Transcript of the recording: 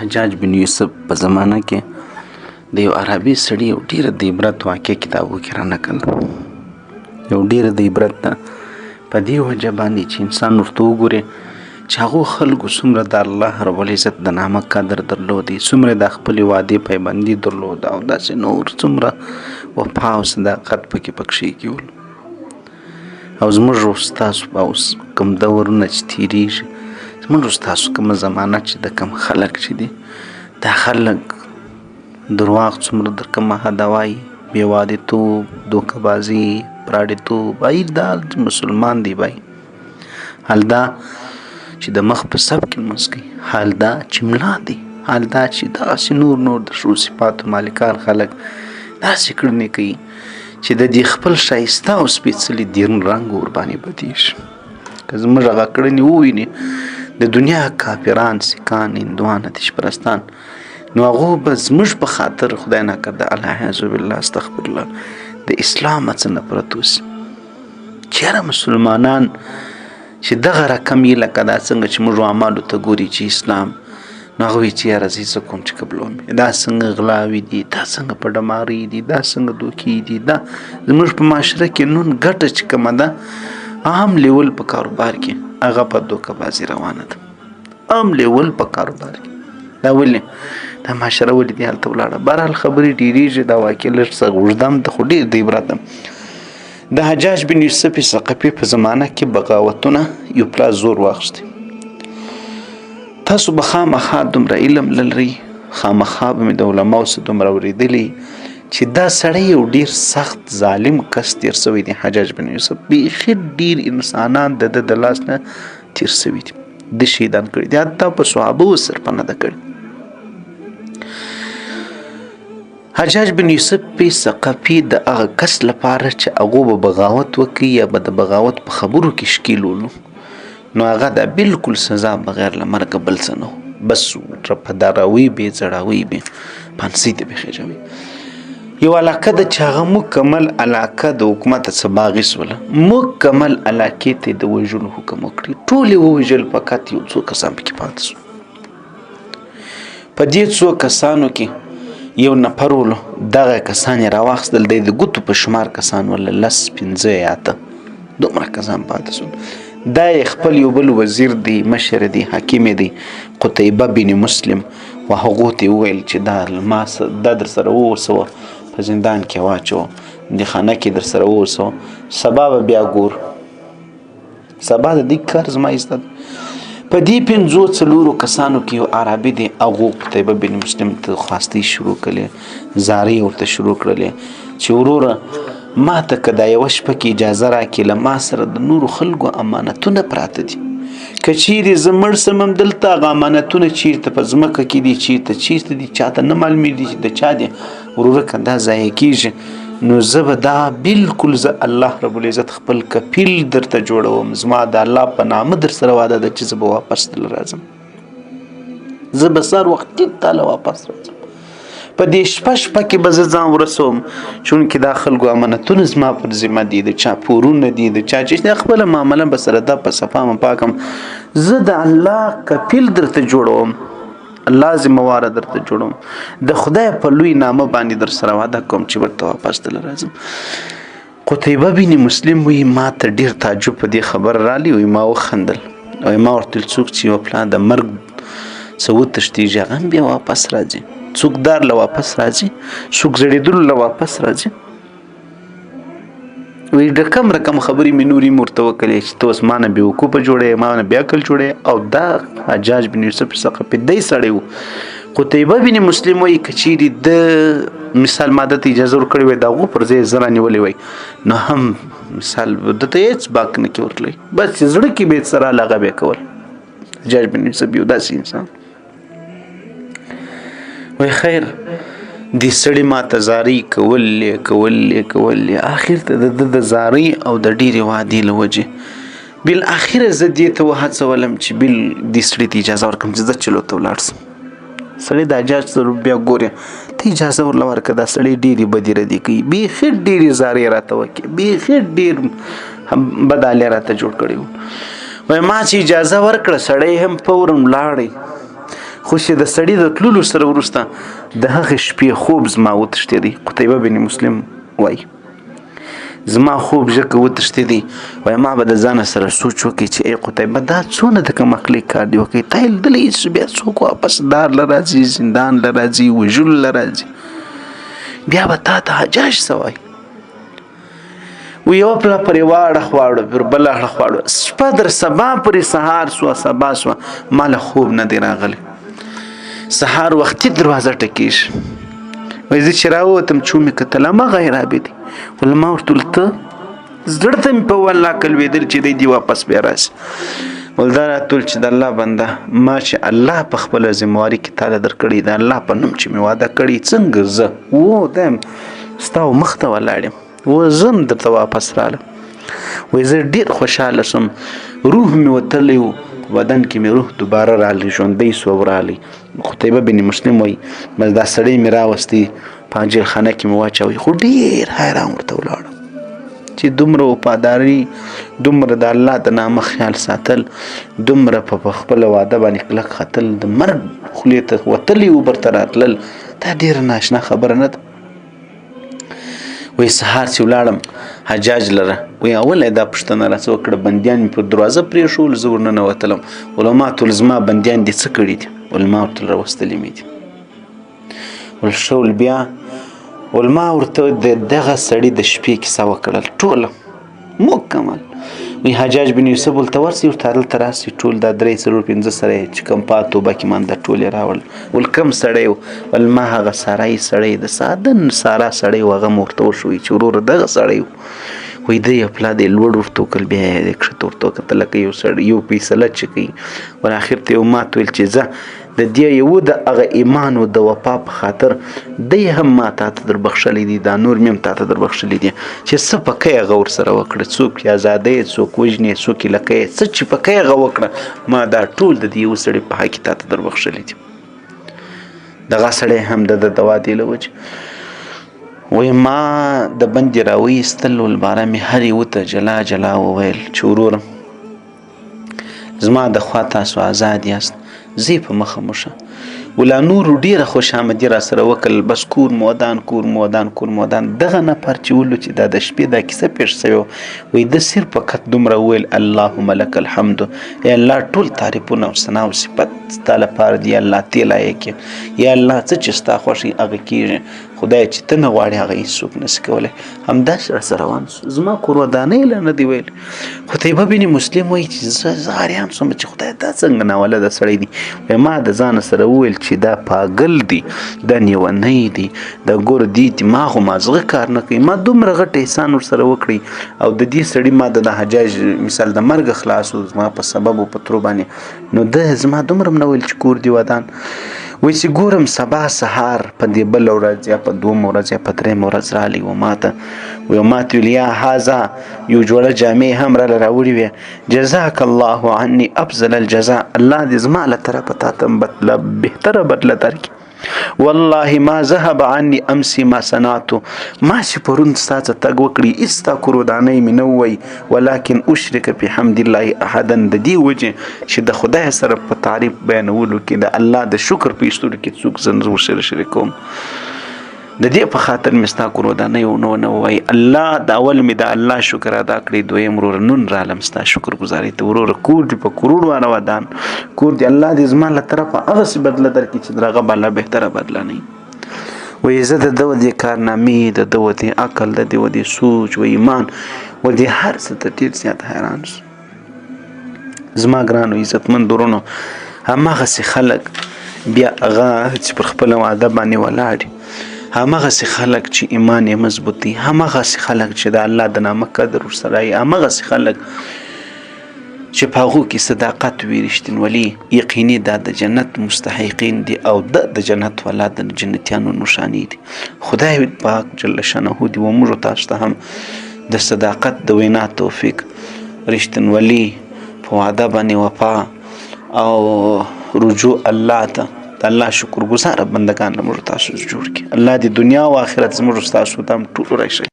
حجاج بن یوسف په زمانه کې د یو عربي سړي یو ډېره د عبرت واقع کتابو کې را نقل، یو ډېره د عبرت ده. په دې وجه باندې چې انسان ورته وګوري چې هغو خلکو څومره د الله رب العزت د نامه قدر درلودی، څومره د خپلې وعدې پابندي درلوده، او داسې نور څومره وفا او صداقت پکې پکښې کې ول. او زموږ او ستاسو په اوس کوم دورونه چې تېرېږي، زموږ او ستاسو کومه زمانه چې د کوم خلک چې دي، دا خلک درواغ څومره در کومه حده وایي، بې وعدېتوب، دوکه بازي، پراډېتوب، بای دا مسلمان دی، بای حال دا چې د مخ په سب کې لمونځ کوي، حال دا چې ملا دی، حال دا چې داسې نور نور د ښو صفاتو مالکان خلک داسې کړنې کوي چې د دې خپل ښایسته او سپېڅلي دین رنګ ورباندې بدېږي. که زموږ هغه کړنې وویني د دنیا کافران، سکان، هندوان، آتشپرستان، نو هغو به زموږ په خاطر خدای ناکرده العیاذ بالله استغفر الله د اسلام څه نفرت وسي. چېرې مسلمانان چې دغه رقم یې لکه دا څنګه چې موږ اعمالو ته ګوري چې اسلام، نو هغه وایي چې یاره زه یې څه کوم چې قبلوم یې، دا څنګه غلاوې دي، دا څنګه په ډمارۍ دي، دا څنګه دوکې دي، دا زموږ په معاشره کې نن ګټه چې کومه ده عام لیول په کاروبار کې هغه په دوکه بازي روانه ده، عام لیول په کاروبار کې. دا ولې دا معاشره ولې دې هلته ولاړه؟ بهرحال خبرې ډېرېږي، دا واقع لږ څه اوږده هم ده خو ډېر د عبرت ده. د حجاج بن یوسف ثقفي په زمانه کې بغاوتونه یو پلا زور واخیست. تاسو به خامخا دومره علم لرئ، خامخا به مې د علماو څخه دومره اورېدلي چې دا سړی یو ډېر سخت ظالم کس تېر سوی دی. حجاج بن یوسف بیخي ډېر انسانان د ده د لاس نه تېر سوي دي، ده شهیدان کړي دي، حتی په صحابو سرپه نه ده کړې. حجاج بن یوسف پی ثقفي د هغه کس لپاره چې هغو به بغاوت وکړي یا به د بغاوت په خبرو کې ښکېل ولو، نو هغه د بالکل سزا بغیر له مرګه بل څه نه، بس رپداروي به، ځړاوي به، پانسۍ ته به خېژوي. یو علاقه ده چې هغه مکمل علاقه د حکومت څخه باغي سوله، مکمل علاقې ته د وژلو حکم وکړي، ټول یې ووژل، فقط یو څو کسان پکې پاتې سو. په دې څو کسانو کې یو نفر ولو، دغه کسان یې راواخیستل، دی د ګوتو په شمار کسان ول، لس پنځه یا اته دومره کسان پاتې سول. دا یې خپل یو بل وزیر دی، مشر دی، حاکم دی، قتیبه بن مسلم، و هغو ته یې وویل چې دا ما دا در سره ووسوه، په زندان کې واچوه، د خانه کې در سره ووسوه، سبا به بیا ګور، سبا د دې کار زما ایسته. په دې پنځو څلورو کسانو کې یو عربي دی، هغو قتیبه بن مسلم ته خواستۍ شروع کړې، زارۍ ورته شروع کړلې چې وروره ما ته که دا یوه شپه کې اجازه راکړې، له ما سره د نورو خلکو امانتونه پراته دي، که چیرې زه مړ سم هم دلته هغه امانتونه چیرته په ځمکه کې دي، چیرته چیرته دي، چاته نه معلومېږي چې د چا دي، وروره که دا ضایع کېږي نو زه به دا بالکل زه الله رب العزت خپل کفیل درته جوړوم، زما د الله په نامه در سره وعده ده چې زه به واپس دله راځم، زه به سهار وختي تاله واپس راځم، په دې شپه شپه کې به زه ځان ورسوم، چونکې دا خلکو امانتونه زما پر ذمه دي، د چا پورونه دي، د چا چې خپله معامله به سره دا په صفا مپا کړم، زه د الله کفیل درته جوړوم، الله ذمه واره درته جوړوم، د خدای په لوی نامه باندې در سره وعده کوم چې ورته واپس دله راځم. قتیبه بن مسلم وایي ما ته ډېر تعجب په دې خبره رالی، وایي ما وخندل، وایي ما ورته ویل څوک چې یو پلا د مرګ څه وتښتېږي هغه هم بیا واپس راځي، څوک دار له واپس راځي، څوک زړېدلو له واپس راځي. وایي رقم رقم خبرې مې نورې هم ورته وکړې چې ته اوس ما نه بېوقوفه جوړې، ما نه بې عقل جوړې. او دا حجاج بن یوسف ثقفي دی سړی و. قتیبه بن مسلم وایي که چیرې ده مثال ما ده ته اجازه ورکړې وای، د هغو پر ځای زه رانیولې وای، نو هم مثال ده ته هېڅ باک نه کې ورتلی، بس چې زړه کې به یې څه راله هغه به یې کول. حجاج بن یوسف یو داسې انسان وای. خیر دې سړي ما ته زارۍ کولې کولې کولې، آخر ته د ده د زارۍ او د ډېرې وعدې له وجې بالآخره زه دې ته وهڅولم چې بل دې سړي ته اجازه ورکړم چې زه چلو ته ولاړ سم. سړی د حجاج سره بیا ګوري، ته اجازه ورله ورکړه، دا سړی ډېرې بدې ردې کوي، بیخي ډېرې زارۍ راته وکړې، بیخي ډېر بدالې راته جوړ کړی وو. وایي ما چې اجازه ورکړه سړی هم فورا ولاړی، خو چې د سړي د تللو سره وروسته د هغې شپې خوب زما وتښتېدی. قتیبه بن مسلم وایي زما خوب ځکه وتښتېدی، وایي ما به د ځانه سره سوچ وکړي چې ای قتیبه دا څونه د کم عقلۍ کار دی وکړي، تا یې لیدلی چې بیا څوک واپس دار له راځي، زندان له راځي، وژلو له راځي، بیا به تا ته حجاج څه وایي؟ و یو پله پر یوه اړخ واړو، پر بل اړخ واړو، شپه در سبا پورې سهار سوه، سبا سوه، ما له خوب نه دی راغلی. سهار وختي دروازه ټکېږي. وایي زه چې راووتم چې ومې کتل هماغه عرابي دی. ول ما ورته ویل ته زړه ته مې په والله که لوېدل چې دی دې واپس بیا راشي. ول دا راته ویل چې د الله بنده، ما چې الله په خپله ذمهواري کې تاله درکړې، د الله په نوم چې مې وعده کړې، څنګه زه و دی یم ستا و مخ ته ولاړ یم، و زه هم درته واپس رالم. وایي زه ډېر خوشحاله شوم، روح مې وتلی و، په بدن کې مې روح دوباره راغلی، ژوندی سو او راغلی. قتیبه بن مسلم وایي بس دا سړی مې راوستی په جیلخانه کې مې واچوی، خو ډېر حیران ورته ولاړم چې دومره وفاداري، دومره د الله د نامه خیال ساتل، دومره په خپله وعده باندې کلک ختل، د مرګ خولې ته وتلی و برته راتلل، دا ډېره ناشنا خبره نه ده. وایي سهار چې ولاړم حجاج لره، وایي اوله یې دا پوښتنه راڅه وکړه، بندیان مې پر دروازه پرېښول، زه ورننوتلم، ول ما ته ویل زما بندیان دې څه کړي دي؟ ول ما ورته راوستلي مې دي. ول ښه، ول بیا ول ما ورته د دغه سړي د شپې کیسه وکړل ټوله مکمل. وایي حجاج بن یوسف ورته ورسي، ورته هلته راسي، ټول دا درې څلور پنځه سړی چې کوم پاتې و باقي مانده ټول یې راوړل. ول کوم سړی و؟ ول ما هغه سارای سړی د ساده سارا سړی و، هغه مې ورته وښوی چې وروره دغه سړی و. وایي دی یې پلا دی لوړ ورته وکړل، بیا یې دی کښته ورته وکتل لکه یو سړی یو فیصله چې کوي. ول اخر ته یې ماته ویل چې ځه د دې یو د هغه ایمان او د وفا په خاطر دی هم ما تا ته در بخښلی دی، دا نور مې هم تا ته در بخښلی دی، چې څه پکې هغه ورسره وکړه، څوک یې ازادوې، څوک وژنې، څوک یې لکوې، څه چې پکې هغه وکړه، ما دا ټول د دې یو سړي په حق کې تا ته در بخښلی دي. دغه سړی هم د ده د وعدې له وجې وایي ما د بندې راویستل، ولباره مې هر یوه ته جلا جلا وویل چې وروره زما د خوا تاسو آزاد یاست، ځئ په مخه مو ښه. ولا نورو ډېره خوشامدي را سره وکړل، بس کور مو ودان، کور مو ودان، کور مو ودان. دغه نفر چې ولو چې دا د شپې دا کیسه پېښ شوې وه، وایي ده صرف فقط دومره وویل اللهم لک الحمد، ای الله ټول تعریفونه او ثنا او صفت ستا لپاره دي، الله ته لایق یې، یا الله څه چې ستا خوښ وي هغه کېږي، خدای چې ته نه غواړې هغه هېڅوک نه شي کولی. همداسې راسره روان شو، زما کور ودانۍ لا نه دی ویلی. قتیبه بن مسلم وایي چې زه حیران شوم چې خدای دا څنګه ناولده سړی دی. وایي ما د ځانه سره وویل چې دا پاګل دی، دا نیونی دی، دا ګوره دې دماغ او مازغه کار نه کوي، ما دومره غټ احسان ورسره وکړی او د دې سړي ما د حجاج مثال د مرګه خلاص و زما په سبب او په ترو باندې، نو ده زما دومره هم نه ویل چې کور دې ودان. وایي چې ګورم سبا سهار په دې بله ورځ یا په دومه ورځ یا په درېیمه ورځ راغلی و ما ته، وایي ما ته ویل یا هذا، یو جوړه جامې هم راله راوړې وې، جزاک الله عني افضل الجزاء، الله دې زما له طرفه تا ته بدله بهتره بدله درکړي. والله ما ذهب عني امسي ما صنعت، ما چې پرون ستا څه تګ وکړي هېڅ ستا کورودانۍ مې نه ووایي، ولكن اشرک في حمد الله احدا، د دې وجې چې د خدای سره په تعریف بیانولو کې د الله د شکر په ایستلو کې څوک زه نه ورسره شریکوم، د دې په خاطر مې ستا کورودانۍ ونه ووایي. الله د اول مې د الله شکر ادا کړی، دویم وروره نن رالم ستا شکر ګزارۍ ته، وروره کور دې په کروړو واره ودان، کور دې الله دې زما له طرفه هغسې بدله درکړي چې در هغه بالا بهتره بدله نه وي. وایي زه د ده و دې کارنامې، د ده و دې عقل، د ده و دې سوچ و ایمان و دې هر څه ته ډېر زیات حیران شوم. زما ګرانو عزتمند ورونو، هماغسې خلک بیا هغه چې پر خپله وعده باندې ولاړ دي، هماغسې خلک چې ایمان یې مضبوط دی، هماغسې خلک چې د الله د نامه قدر ورسره وي، هماغسې خلک چې په هغو کې صداقت وي، رښتینولي، یقیني دا د جنت مستحقین دي او د جنت والا د جنتیانو نښانې دي. خدای پاک جل شانه دې و موږ تاسو ته هم د صداقت د وینا توفیق، رښتینولي، په وعده باندې وفا او رجوع الله ته، د الله شکرګزاره بندگان له موږ تاسو جوړ کړي. الله دې دنیا او آخرت زموږ تاسو ته هم ټول راشي.